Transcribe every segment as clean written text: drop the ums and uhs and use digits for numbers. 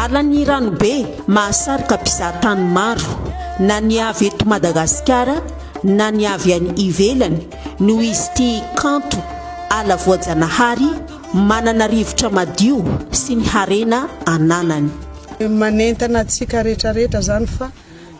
Alan'ny ranobe mahasarika mpizahatany maro, na ny avy eto Madagasikara na ny avy any ivelany noho izy ity kanto ala voajanahary manana rivotra madio sy ny harena ananany. Manentana antsika rehetra rehetra zany fa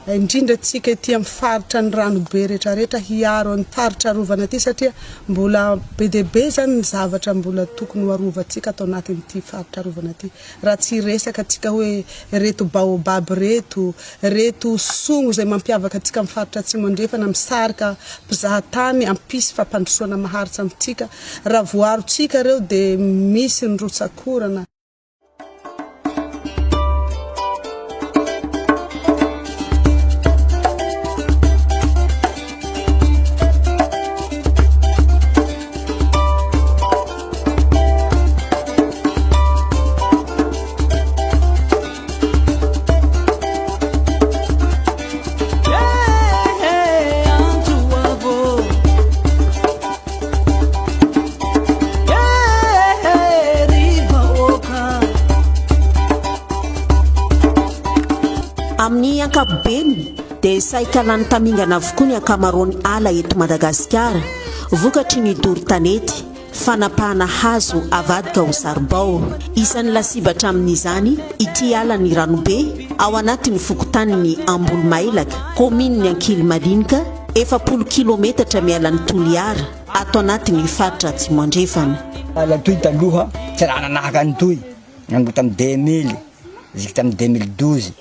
indrindra antsika ety amin'ny faritra ny ranobe rehetra rehetra hiaro an'ny faritra arovana ity satria mbola be dia be zany ny zavatra mbola tokony ho arovantsika ato anatin'ity faritra arovana ity. Raha tsy hiresaka antsika hoe reto baobab reto, reto songo izay mampiavaka antsika amin'ny faritra Atsimo Andrefana misarika mpizaha tany hampisy fampandrosoana maharitra amintsika. Raha voarontsika ireo dia misy ny rotsak'orana. Amin'ny ankapobeny dia saika lany tamingana avokoa ny ankamaroan'ny ala eto Madagasikara vokatry ny doro tanety Fanapahana hazo avadika ho saribao. Isan'ny lasibatra amin'izany ity alan'ny Ranobe ao anatin'ny fokontanin'i Ambolomailaka, kaominin'i Ankilimalinika, 40 kilometatra miala an'i Toliara, ato anatin'ny faritra Atsimo Andrefana. Ala toy taloha tsy raha nanahaka an'itoy, nanomboka tamin'ny 2000 jusque tamin'ny 2012,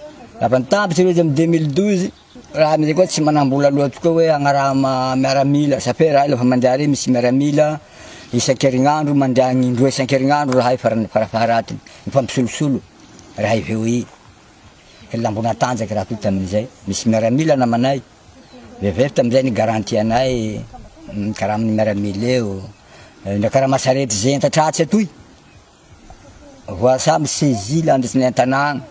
lafa nitapitra ireo izy amin'ny 2012, Raha amizay koa tsy manambola loatsy koa hoe hagnarama miaramila, ça fait raha lafa mandeha re misy miaramila isan-kerignandro mandeha agny indroa isan-kerignandro rahay farany farafaharatiny, mifampisolosolo rahay VOI, lambo natanjaky raha toy tamin'izay, misy miaramila namanay, vevef tamizay ny garantie anay karaman'ny miaramila eo, ndra karama sarety zenta tratsy atoy. Voasamy saisie la andesiny an-tanàna.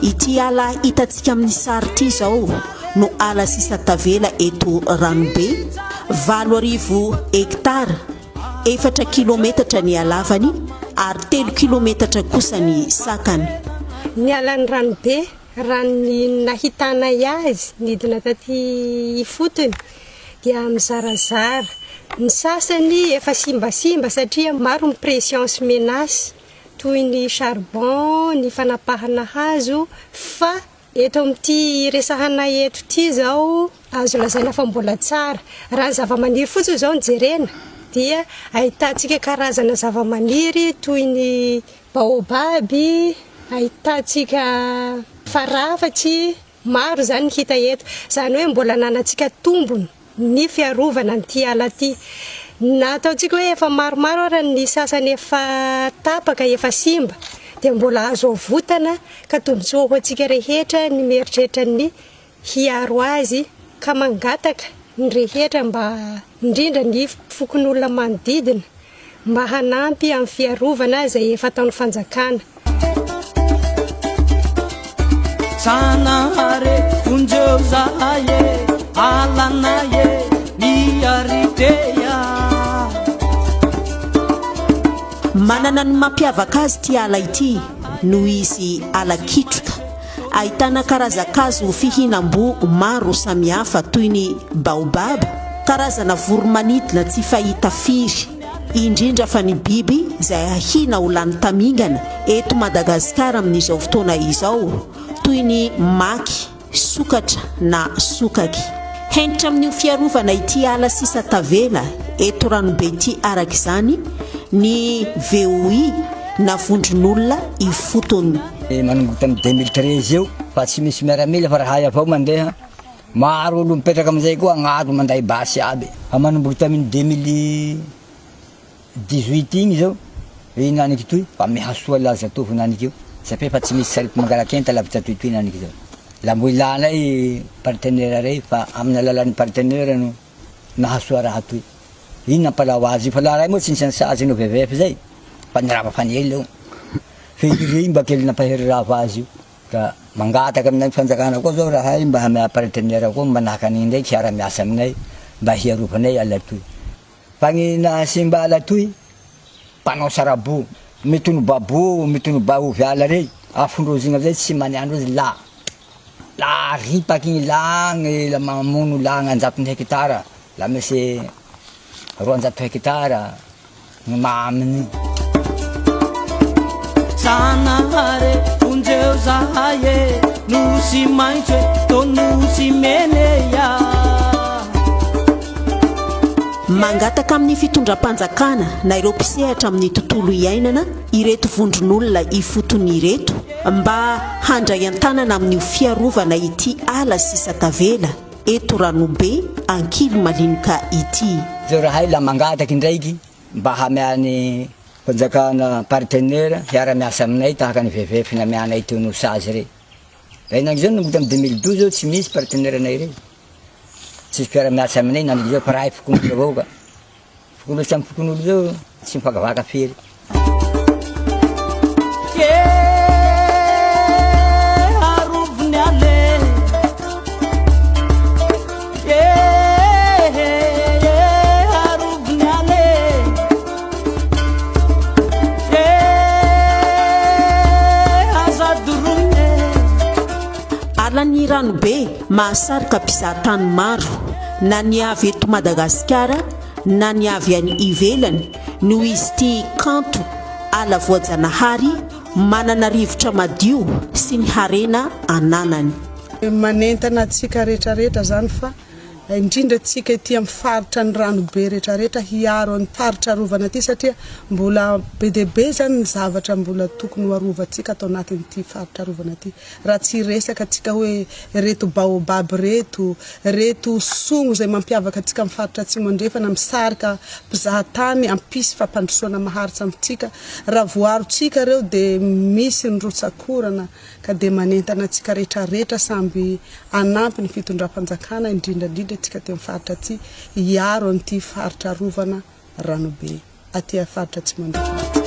Ity ala hitantsika amin'ny sary ity izao no ala sisa tavela eto Ranobe, 8000 hektara, efatra kilometatra ny halavany ary telo kilometatra kosa ny sakany. Ny alan'i Ranobe, raha ny nahitanay azy nidina taty ifotony dia mizarazara, ny sasany efa simbasimba satria maro ny pression sy menace toy ny charbon, ny fanapahana hazo fa Eto amin'ity iresahanay eto ity izao, azo lazaina fa mbola tsara. Raha ny zavamaniry fotsiny izao no jerena dia ahitantsika karazana zavamaniry toy ny baobab, ahitantsika farafatsy, maro izany ny hita eto. Izany hoe mbola ananantsika tombony. ny fiarovana an'ity ala ity. Na ataontsika hoe efa maromaro ara ny sasany efa tapaka, efa simba dia mbola azo avotana ka tombontsoa ho antsika rehetra ny mieritreritra ny hiaro azy ka mangataka ny rehetra mba indrindra ny fokonolona manodidina mba hanampy amin'ny fiarovana izay efa ataon'ny fanjakana. Zanahary vonjeo zahay e, alanay e, miaritreya. Manana ny mampiavaka azy ity ala ity noho izy ala kitroka Ahitana karazan-kazo fihinam-boa maro samihafa toy ny baobab, karazana voro-manidina tsy fahita firy, indrindra fa ny biby izay ahiana ho lany tamingana eto Madagasikara amin'izao fotoana izao toy ny maky, sokatra na sokaky. Hentitra amin'io fiarovana ity ala sisa tavela eto Ranobe ity araka izany ny VOI na Vondron'olona Ifotony. Manomboka tamin'ny 2013 eo fa tsy misy miaramila fa rahay avao mandeha, maro olo mipetraka amizay koa agnabo manday basy aby, fa manomboka tamin'ny 2018 igny zao henaniky toy fa mihasoa laha zatovo henaniky io satria fa tsy misy sarety mangalak'enta lavitra atoy toy henaniky zao, la mbo ilanay partenaire rey fa amin'ny alalan'ny partenaire no nahasoa raha toy. Iny nampalao azy io fa laha ray moa tsy nisy nisazy no VVF zay fa nirava fanely eo. Fe iry mba kely nampahery rava azy io. Ka mangataka aminay fanjakana koa zao rahay mba hamea partenaire koa manahaka an'igny ndraiky hiara miasa aminay mba hiarovanay ala toy. Fa gny nahasimba ala toy mpanao sarabou mitono babo mitono ba ovy ala rey afondrozy igny amizay tsy maniandrozy la la ripaky igny la gny la mamono la gn'anjatony hekitara la misy 200 hekitara ny maminy. Zanahary vonjeo zahay e, nosy maitso e, tô nosy mena e ya. Mangataka amin'ny fitondram-panjakana na ireo mpisehatra amin'ny tontolo iainana ireto vondron'olona ifotony ireto mba handray an-tanana amin'io fiarovana ity ala sisa tavela eto Ranobe Ankilimalinoka ity. Zao rahay la mangataky indraiky mba hamean'ny fanjakana partenaire hiara miasa aminay tahaka ny VVF nameanay teo Nosy azy rey. Raha henaniky zao nanomboka tamin'ny 2012 zao tsy misy partenaire anay rey. Tsisy mpiara miasa aminay henaniky zao fa rahay fokonolona avao ka. Fokonolona samy fokonolona zao tsy mifankavaka firy. Alan'ny ranobe mahasarika mpizahatany maro na ny avy eto Madagasikara na ny avy any ivelany noho izy ity kanto ala voajanahary manana rivotra madio sy ny harena ananany. Manentana antsika rehetra rehetra zany fa indrindra antsika ety amin'ny faritra ny ranobe rehetra rehetra hiaro ny faritra arovana aty satria mbola be dia be zany ny zavatra mbola tokony ho arovantsika ato anatin'ity faritra arovana ity. Raha tsy hiresaka antsika hoe reto baobab reto, reto songo izay mampiavaka antsika amin'ny faritra Atsimo Andrefana, misarika mpizaha tany hampisy fampandrosoana maharitra amintsika. Raha voarontsika ireo dia misy ny rotsak'orana ka dia manentana antsika rehetra rehetra samby hanampy ny fitondram-panjakana indrindra indrindra antsika aty amin'ny faritra aty hiaro an'ity faritra arovana Ranobe aty faritra Atsimo Andrefana aty.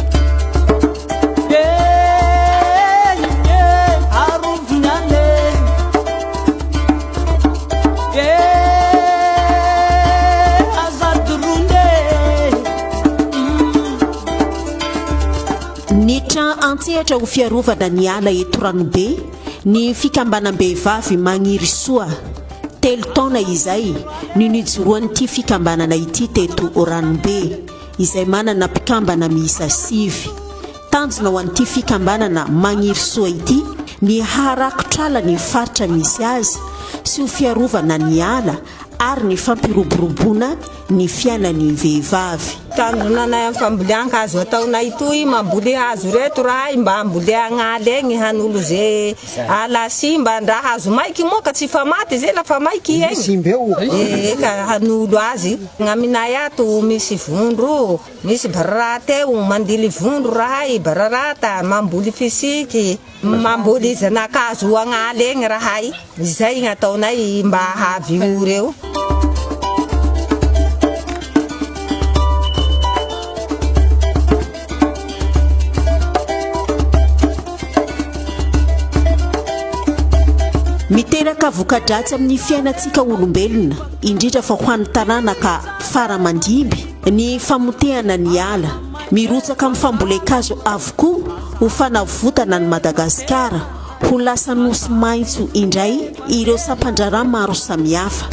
Niditra an-tsehatra ho fiarovana ny ala eto Ranobe ny fikambanam-behivavy Magnirisoa. Telo taona izay no nijoroan'ity fikambanana ity teto Ranobe, izay manana mpikambana miisa sivy. Tanjona ho an'ity fikambanana Magnirisoa ity ny haharakotr'ala ny faritra misy azy sy ho fiarovana ny ala ary ny fampiroboroboana ny fiainan'ny vehivavy. Tanjona anay amin'ny fambolean-kazo ataonay toy, mamboly hazo reto rahay mba hambolea agn'ala egny hanolo ze ala simba ndra hazo maiky moa ka tsy fa maty ze lafa maiky egny, ee ka hanolo azy. Gn'aminay ato misy vondro, misy bararata eo, mandily vondro rahay, bararata, mamboly fisiky. Mamboly zana-kazo agn'ala egny rahay, izay gny ataonay mba hahavy ora eo. Miteraka voka-dratsy amin'ny fiainantsika olombelona, indrindra fa ho an'ny taranaka fara aman-dimby, ny famotehana ny ala. Mirotsaka amin'ny fambolen-kazo avokoa ho fanavotana an'i Madagasikara ho lasa nosy maitso indray ireo sampan-draharaha maro samihafa.